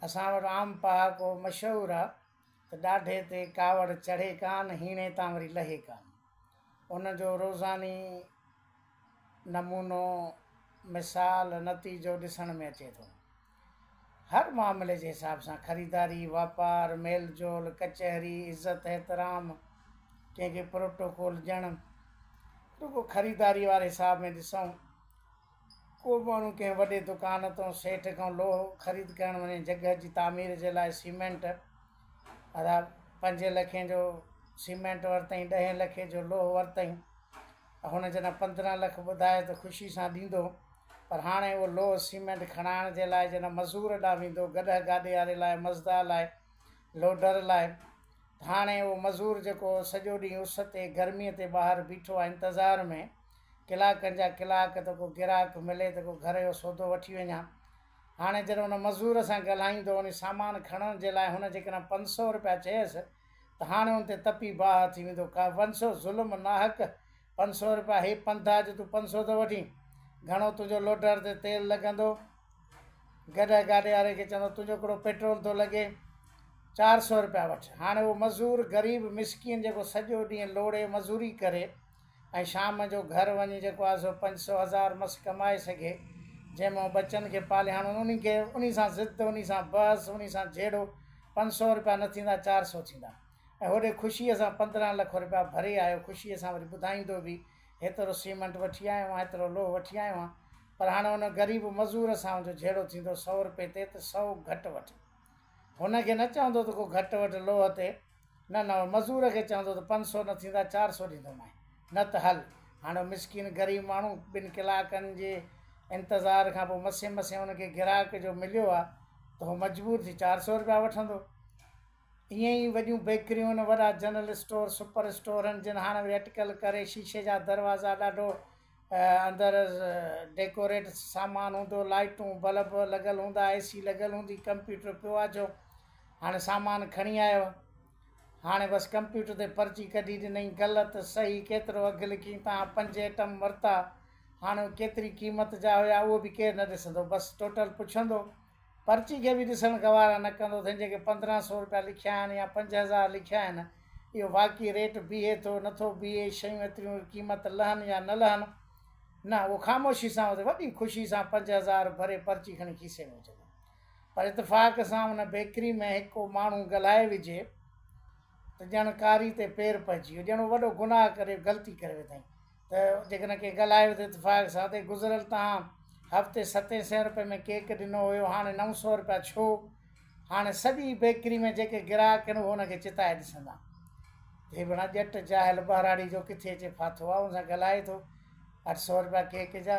اسان وٽ عام پهاڪو مشهور آ ته ڏاڍي تي ڪاوڙ چڙهي ڪانه، هيڻي تان وري لهي ڪانه. ان جو روزاني نمونو، مثال، نتيجو ڏسڻ ۾ اچي ٿو. هر معاملي جي حساب سان خريداري، واپار، ميل جول، ڪچهري، عزت احترام، ڪنهن کي پروٽوڪول ڏيڻ، رڳو خريداري واري حساب ۾ ڏسون، ڪو ماڻهو ڪنهن وڏي دڪان تان سيٺ کان لوهه خريد ڪرڻ وڃي جڳهه جي تعمير جي لاء سيمينٽ ادا پنجين لکين جو سيمينٽ ورتائين ڏهين لکين جو لوهه ورتائين هن جڏهن 15 لک ٻڌايو ته خوشي سان ڏيندو پر هاڻي اهو لوهه سيمينٽ کڻائڻ جي لاء جڏهن مزور ڏانهن ويندو گڏهه گاڏي واري لاء مزدا لاء لوڊر لاء ته هاڻي اهو مزور جيڪو سڄو ڏينهن اس تي گرمي تي ٻاهر بيٺو آهي انتظار ۾ ڪلاڪن جا ڪلاڪ ته ڪو گراهڪ ملي ته ڪو گهر جو سودو وٺي وڃان. هاڻي جڏهن ان مزور سان ڳالهائيندو ان سامان کڻڻ جي لاء هن جيڪڏهن 500 رپيا چيس ته هاڻي ان تي تپي باهه ٿي ويندو. ڪا 500 ظلم ناحق 500 رپيا هي پنڌ آ جو تون 500 ٿو وٺين. گهڻو تنهنجو لوڊر تي تيل لڳندو. گڏهه گاڏي واري کي چوندو تنهنجو ڪهڙو پيٽرول ٿو لڳي. 400 رپيا وٺ. هاڻي اهو مزور غريب مسڪين جيڪو سڄو ڏينهن لوڙي مزوري ڪري ۽ شام جو گهر وڃي جيڪو آهي سو 500 هزار مس ڪمائي سگهي، جنهن مان ٻچن کي پالي هاڻ انهي کي انهي سان ضد، انهي سان بحث، انهي سان جهيڙو، 500 رپيا نه ٿيندا 400 ٿيندا ۽ هوڏي خوشيء سان 15 لک رپيا ڀري آيو، خوشيء سان وري ٻڌائيندو به هيترو سيمنٽ وٺي آيو آهيان، هيترو لوهه وٺي آيو آهيان، پر هاڻي ان غريب مزور سان ان جو جهيڙو ٿيندو سئو رپئي تي ته سئو گهٽ وٺ. هن کي نه چوندو ته ڪو گهٽ وٺ لوهه تي، نه نه مزور کي چوندو ته 500 نه ٿيندا 400 ڏيندومانء، نه ته هل. هاڻي اهو مسڪين غريب ماڻهو ٻن ڪلاڪن جي انتظار کان پوء مسين مسين هن کي گراهڪ جو مليو آ ته هو مجبور ٿي 400 رپيا وٺندو. ائين ئي وڏيون بيڪريون آهن، وڏا جنرل اسٽور، سپر اسٽور آهن، جن هاڻي وري اٽڪل ڪري شيشي جا دروازا ڏاڍو اندر ڊيڪوريٽ سامان هوندو، لائيٽون بلب لڳل هوندا، اي سي لڳل هوندي، ڪمپيوٽر پيو آ جو هاڻي سامان کڻي آيو، هاڻي بس ڪمپيوٽر تي پرچي ڪڍي ڏنئي، غلط صحيح ڪيترو اگهه لکين تان پنج ائٽم ورتا، هاڻي ڪيتري قيمت جا هيا اهو به ڪير نه ڏسندو، بس ٽوٽل پڇندو. پرچي کي به ڏسڻ گوارا نه ڪندو اٿئين جيڪي 1500 روپيا لکيا آهن يا 5000 لکيا آهن اهو واقعي ريٽ بيهي ٿو نٿو بيهي شيون ايتريون قيمت لهن يا نه لهن نه اهو خاموشي سان اتي وڏي خوشي سان 5000 ڀري پرچي کڻي کيسي ۾ وجهندو پر اتفاق سان ان بيڪري ۾ هڪ ڪو ماڻهو ڳالهائي وجهي ته ڄڻ ڪاري تي پير پئجي ويو ڄڻ وڏو گناهه ڪري غلطي ڪري وڌائين ته جيڪڏهن ڪنهن ڳالهايو ته اتفاق سان ته گذريل توهان هفتي ستين سئين روپين ۾ ڪيڪ ڏنو هيو هاڻي 900 روپيا ڇو؟ هاڻي سڄي بيڪري ۾ جيڪي گراهڪ آهن اهي هن کي چتائي ڏسندا ته هي ڀيڻا ڄٽ جاهل ٻهراڙي جو ڪٿي اچي ڦاٿو آهي ان سان ڳالهائي ٿو 800 روپيا ڪيڪ جا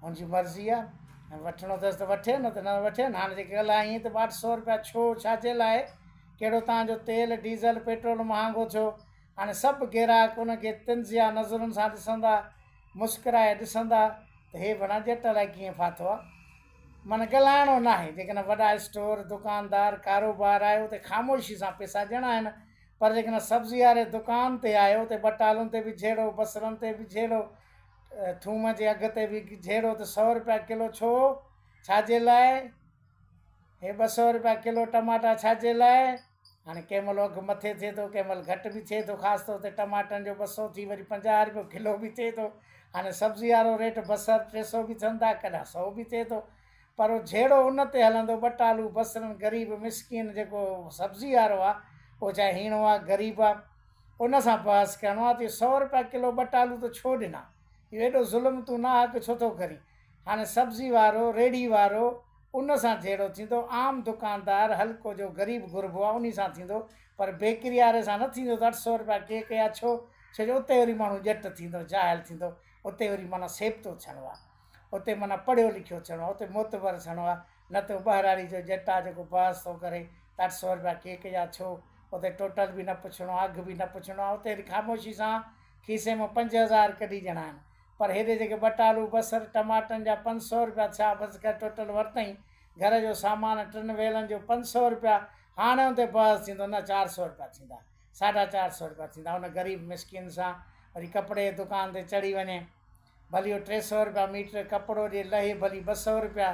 هن جي مرضي آهي وٺڻو اٿس ته وٺي نه ته نه وٺي هاڻي جيڪي ڳالهائين ته 800 روپيا ڇو ڇا جي لاء ڪهڙو توهان جو تيل ڊيزل پيٽرول مهانگو ٿيو هاڻي سڀ گراهڪ ان کي طنزيه نظرن سان ڏسندا، مسڪرائي ڏسندا ته هي ڀلا ڄٽ الائي ڪيئن ڦاٿو آ. معنيٰ ڳالهائڻو ناهي. جيڪڏهن وڏا اسٽور، دڪاندار، ڪاروبار آهي اتي خاموشي سان پئسا ڏيڻا آهن پر جيڪڏهن سبزي واري دڪان تي آيو اتي ٻٽالن تي به جهيڙو، بصرن تي به جهيڙو، ٿوم جي اگهه تي به جهيڙو ته سئو رپيا ڪلو ڇو؟ ڇا جي لاء؟ هي 200 رپيا ڪلو ٽماٽا ڇا جي لاء؟ هاڻي ڪنهن مهل اگهه مٿي ٿئي ٿو، ڪنهن مهل گهٽ به ٿئي ٿو، خاص طور تي ٽماٽن جو 200 ٿي وري 50 رپيو ڪلو به ٿئي ٿو. هاڻي سبزي وارو ريٽ بصر 300 به ٿين ٿا، ڪڏهن سئو به ٿئي ٿو. پر اهو جهيڙو ان تي هلندو، ٻٽالو بصرن غريب مسڪين جيڪو سبزي وارو آ، اهو چاهي هيڻو آ، غريب آ، ان سان بحث ڪرڻو آ ته اهو سئو رپيا ڪلو ٻٽالو تو ڇو ڏنا؟ اهو ايڏو ظلم تون ناحق ڇو ٿو ڪرين؟ هاڻي سبزي وارو، ريڙهي وارو، ان سان جهيڙو ٿيندو، عام دڪاندار هلڪو جو غريب غربو آ انهي سان ٿيندو پر بيڪري واري سان نه ٿيندو ته 800 رپيا ڪيڪ يا ڇو ڇو جو اتي وري ماڻهو ڄٽ ٿيندو جاهل ٿيندو اتي وري معنيٰ سيبتو ٿيڻو آ اتي معنيٰ پڙهيو لکيو ٿيڻو آ اتي معتبر ٿيڻو آ نه ته ٻهراڙي جو ڄٽ آ جيڪو بحث ٿو ڪري ته 800 رپيا ڪيڪ يا ڇو اتي ٽوٽل به نه پڇڻو آ اگهه به نه پڇڻو آ اتي وري خاموشي سان کيسي مان 5000 ڪڍي ڏيڻا آهن پر هيڏي جيڪي ٻٽالو، بصر، ٽماٽن جا 500 رپيا ٿيا، بس ڪر ٽوٽل ورتائين، گهر جو سامان ٽن ويلن جو 500 رپيا، هاڻي ان تي بحث ٿيندو نه 400 رپيا ٿيندا، ساڍا چار سئو رپيا ٿيندا، ان غريب مسڪين سان وري ڪپڙي جي دڪان تي چڙهي وڃي، ڀلي اهو 300 رپيا ميٽر ڪپڙو ڏي، لهي ڀلي 200 رپيا،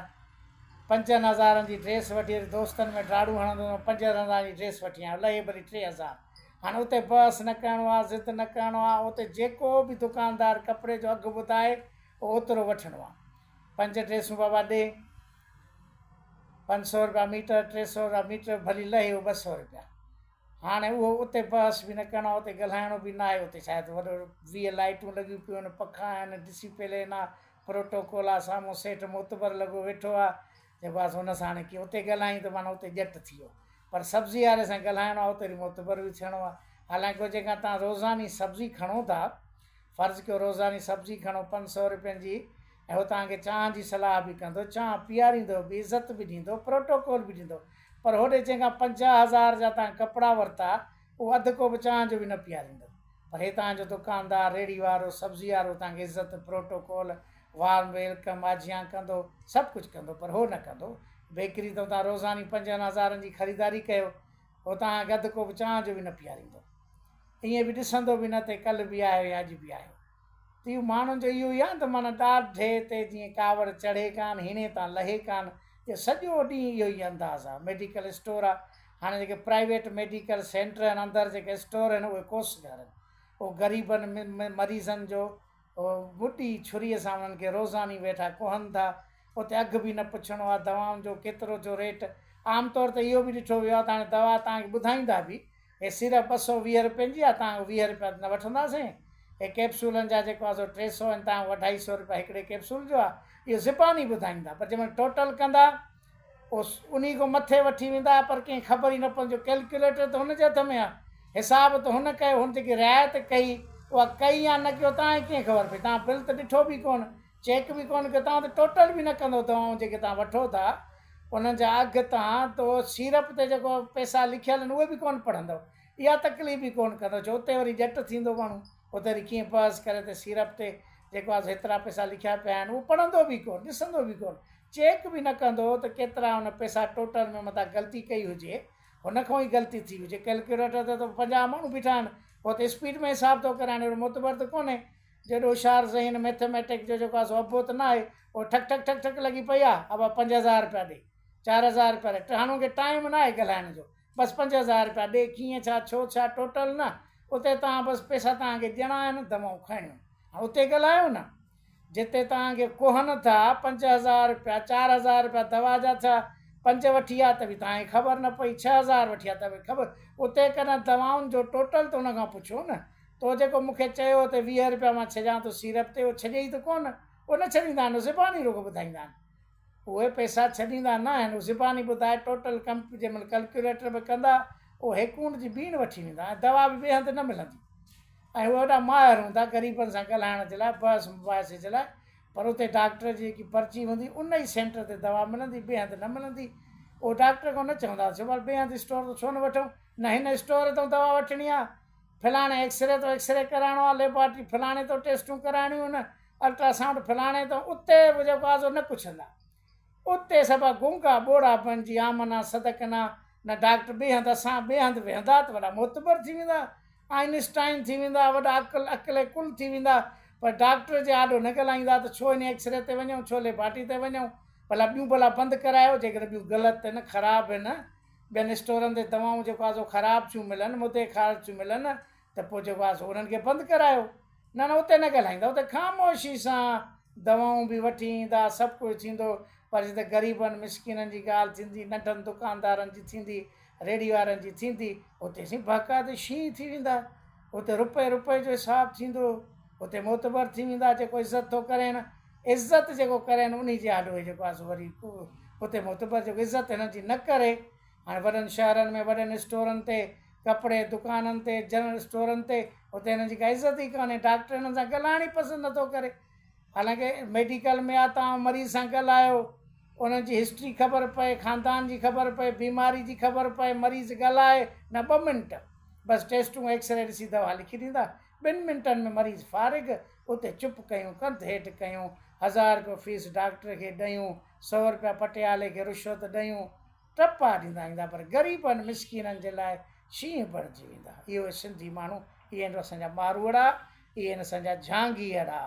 پنجن هزارن جي ڊريس وٺي وري دوستن ۾ ڊاڙون هڻندو هوم پنجن هزارن جي ڊريس وٺي آيو لهي ڀلي 3000. هاڻي اتي بحث نه ڪرڻو آ ضد نه ڪرڻو آ اتي جيڪو به دڪاندار ڪپڙي جو اگهه ٻڌائي اهو اوترو وٺڻو آ. پنج ڊريسون بابا ڏي. 500 رپيا ميٽر، 300 رپيا ميٽر ڀلي لهي اهو 200 رپيا. هاڻي اهو اتي بحث به نه ڪرڻو آهي، اتي ڳالهائڻو به ناهي، اتي شايد وڏو 20 لائيٽون لڳيون پيون آهن، پکا آهن، ڊسيپلين آهي، پروٽوڪول آهي، سامهون سيٺ معتبر لڳو ويٺو آهي، چئبو آهي هن سان هاڻي ڪيئن اتي ڳالهائين ته معنيٰ اتي ڄٽ ٿي ويو. پر سبزي واري سان ڳالهائڻو آهي، اتي وري معتبر به ٿيڻو آهي. حالانڪه جيڪا توهان روزاني سبزي کڻو ٿا، فرض ڪيو روزاني سبزي کڻو 500 رپين جي ۽ هو توهان کي چانهه جي صلاح به ڪندو، چانهه پياريندو به، عزت به ڏيندو، پروٽوڪول به ڏيندو، پر هوڏي جنهن کان 50,000 جا توهان ڪپڙا ورتا، اهو اڌ ڪوپ چانهه جو به نه پياريندو. پر هي توهان جو دڪاندار، ريڙهي وارو، سبزي وارو توهان کي عزت، پروٽوڪول، وارم welcome, آجيان ڪندو، سڀ ڪجهه ڪندو، پر هو نه ڪندو. بيڪري تان توهان روزاني پنجن هزارن جي خريداري ڪيو، هو توهان کي اڌ ڪوپ چانهه جو به نه پياريندو. ائين به ڏسندو به نه ته ڪلهه به آيو يا اڄ به آيو. ته اهو ماڻهن جو اهو ئي آهي نه ته معنيٰ ڏاڍي تي جيئن ڪاوڙ چڙهي ڪانه، هيڻي تان لهي ڪانه، اهو سڄو ڏينهن اهو ئي انداز آهي. ميڊيڪل اسٽور آهي، هاڻي جيڪي پرائيويٽ ميڊيڪل سينٽر آهن، اندر جيڪي اسٽور آهن، اهي ڪوس گهر آهن. اهو غريبن مريضن جو ٻڏي ڇريء سان انهن کي روزاني ويٺا ڪهن ٿا. اتي اگهه به نه پڇڻو آهي، دوائن جو ڪيترو ٿيو ريٽ. عام طور تي اهو به ڏٺو ويو آهي ته هاڻي دوا توهان کي ٻڌائيندا به هي سيرپ 220 رپين جي آهي، توهان کان 20 رپيا نه وٺنداسين. هي ڪيپسولن جا جيڪو آهي سو 300 آهن، توهان کان اڍائي سئو رپيا هڪڙي ڪيپسول جو آهي. اهو زباني ٻڌائيندا، پر جنهن مهل ٽوٽل ڪندا، اهو انهي کان مٿي وٺي ويندا، پر ڪنهن کي خبر ئي نه پوندي جو ڪيلڪيوليٽر ته هن جي هٿ ۾ آهي، حساب ته هن ڪيو، هن جيڪي رعايت ڪئي، اها ڪئي يا نه ڪئي، اهو توهان کي ڪيئن خبر پئي؟ توهان بل ته ڏٺو به ڪونه، چيڪ به ڪونه ڪيو، توهان ته ٽوٽل به نه ڪندو، دوائون جيڪي توهان وٺو ٿا، انهن جا اگهه تان تو سيرپ تي جيڪو پئسا لکيل آهن اهي به ڪونه پڙهندؤ. اها تڪليف به ڪونه ڪندؤ ڇو اتي وري ڄٽ ٿيندو ماڻهو اتي وري ڪيئن بحث ڪري ته سيرپ تي جيڪو آهي هيترا پئسا لکيا پيا آهن اهو پڙهندو به ڪونه ڏسندو به ڪونه چيڪ به نه ڪندو ته ڪيترا هن پئسا ٽوٽل ۾ متان غلطي ڪئي هجي هن کان ئي غلطي ٿي هجي ڪيلڪيوليٽر تي ته 50 ماڻهو بيٺا آهن هو ته اسپيڊ ۾ حساب ٿو ڪري هاڻي اهڙو معتبر ته ڪونهي جيڏو هوشيار ذهين ميٿميٽڪ جو جيڪو آهي سو ابو ته ناهي. اهو ٺڪ ٺڪ ٺڪ ٺڪ لڳي پئي آ. ابا 5000 رپيا ڏي. 4000 رپيا ڏي. هاڻ ان کي ٽائيم ناهي ڳالهائڻ جو. بس 5000 رپيا ڏي. ڪيئن ڇا ڇو ڇا ٽوٽل نه. اتي توهان بس پئسا توهان کي ڏيڻا آهن دوائون کڻڻيون. هاڻ اتي ڳالهايو نه. جتي توهان کي ڪوهن ٿا 5000 رپيا 4000 رپيا دوا جا ٿيا. پنج وٺي آ ته به توهان کي خبر نه پئي. 6000 وٺي آ ته به خبر. اتي ڪڏهن دوائن جو ٽوٽل ته ان کان پڇو نه. تو جيڪو مون کي چيو هو ته 20 رپيا مان ڇڏيان ٿو سيرپ تي، اهو ڇڏيئي ته ڪونه. اهو نه ڇڏيندا آهن، اهو زباني رڳو ٻڌائيندا آهن. اهي پئسا ڇڏيندا نه آهن، اهو زباني ٻڌائي ٽوٽل ڪمپ جنهن مهل ڪلڪيوليٽر به ڪندا، اهو هيڪونڊ جي ٻيڻ وٺي ويندا ۽ دوا به ٻئي هنڌ نه ملندي. ۽ اهي وڏا ماهر هوندا غريبن سان ڳالهائڻ جي لاء، بحث مباحثي جي لاء، پر اتي ڊاڪٽر جي جيڪي پرچي هوندي، ان ئي سينٽر تي دوا ملندي، ٻئي هنڌ نه ملندي. اهو ڊاڪٽر کان نه چوندا ته ڀلا ٻئي هنڌ اسٽور تان ڇو نه وٺون، نه هن اسٽور تان دوا وٺڻي آهي، فلاڻي ايڪسري تون ايڪسري ڪرائڻو آ، ليبارٽري فلاڻي تون ٽيسٽون ڪرائڻيون آهن، الٽرا سائونڊ فلاڻي تون، اتي به جيڪو آ سو نه پڇندا. اتي سڀ گونگا ٻوڙا بڻجي آمنا صدقنا، نه ڊاڪٽر ٻئي هنڌ اسان ٻئي هنڌ ويهندا ته وڏا معتبر ٿي ويندا، آئنسٽائن ٿي ويندا، وڏا عقل عقل ڪل ٿي ويندا، پر ڊاڪٽر جي آڏو نه ڳالهائيندا ته ڇو هن ايڪسري تي وڃون، ڇو ليبارٽري تي وڃون، ڀلا ٻيون ڀلا بند ڪرايو، جيڪڏهن ٻيون غلط آهن، خراب آهن، ٻين اسٽورن تي دوائون جيڪو آهي سو خراب ٿيون ملن، مدي خارج ٿيون ملن ته پوء جيڪو آهي سو انهن کي بند ڪرايو. نه نه اتي نه ڳالهائيندا، اتي خاموشي سان دوائون به وٺي ايندا، سڀ ڪجهه ٿيندو، پر جتي غريبن مسڪينن جي ڳالهه ٿيندي، ننڍن دڪاندارن جي ٿيندي، ريڙهي وارن جي ٿيندي، اتي سائين باقاعدي شينهن ٿي ويندا، اتي رپئي رپئي جو حساب ٿيندو، اتي معتبر ٿي ويندا، جيڪو عزت ٿو ڪرين، عزت جيڪو ڪرين انهي جي آڏو هي جيڪو آهي سو وري اتي معتبر جيڪو عزت هنن جي نه ڪري. هاڻي وڏن شهرن ۾ وڏن اسٽورن تي ڪپڙي دڪانن تي جنرل اسٽورن تي اتي هنن جي ڪا عزت ئي ڪانهي ڊاڪٽر هنن سان ڳالهائڻ ئي پسند نٿو ڪري حالانڪه ميڊيڪل ۾ آ توهان مريض سان ڳالهايو انهن جي هسٽري خبر پئي خاندان جي خبر پئي بيماري جي خبر پئي مريض ڳالهائي نه ٻه منٽ بس ٽيسٽون ايڪسري ڏسي دوا لکي ڏيندا ٻن منٽن ۾ مريض فارغ، اتي چپ ڪيون، ڪنڌ هيٺ ڪيون، هزار رپيو فيس ڊاڪٽر کي ڏيون، سئو رپيا پٽيالي کي رشوت ڏيون، ٽپا ڏيندا ايندا پر غريبن مسڪينن جي لاء شينهن بڻجي ويندا. اهو سنڌي ماڻهو، اهي آهن اسان جا ماروئڙا، اهي آهن اسان جا جهانگيئڙا.